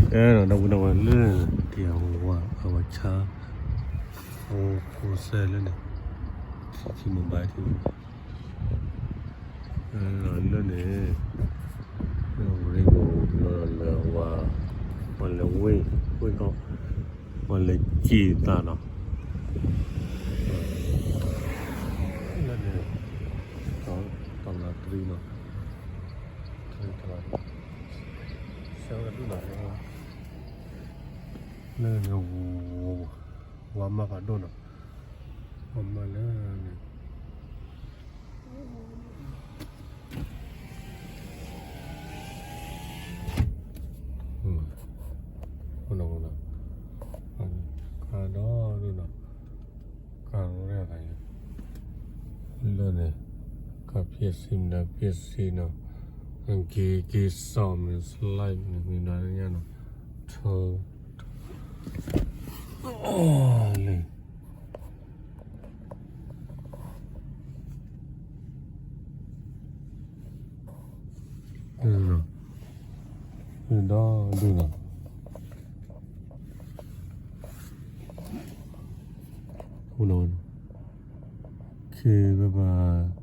ဒီပုၢ်ဒီဝဲၢ်လၢ က့ၤအဝၤအဝၤဆါ အိၣ်ကိးစဲလၢန့ၣ် ထံထံမိၢ်ဘါထံ လၢန့ၣ် ရ့ကိလီၤလၢဝၤ ဝၤလဲၤဝ့ၢ် ဝ့ၢ်ကီ ဝၤလဲၤစံးသးနီၤ လၢန့ၣ် တလးတရံးနီၤ တလး ဆၢဝဲဒၣ်ဒူၣ်နီၤ လၢန့ၣ် ဝၤမၤဖးဒိၣ်နီၤ ဝၤမၤလၢန့ၣ် ကါဒီဒူၣ်နီၤ ကါရဲၣ်သး လၢန့ၣ် ကါဖျ့စံးမနုၤဖျ့စံးနီၤ က့ၤက့ၤစီၤမနုၤ slide မနုၤညါနီၤ ထၢ လံ ဒီဒူၣ်နီၤ ခ့ဘၣ်ဘၣ်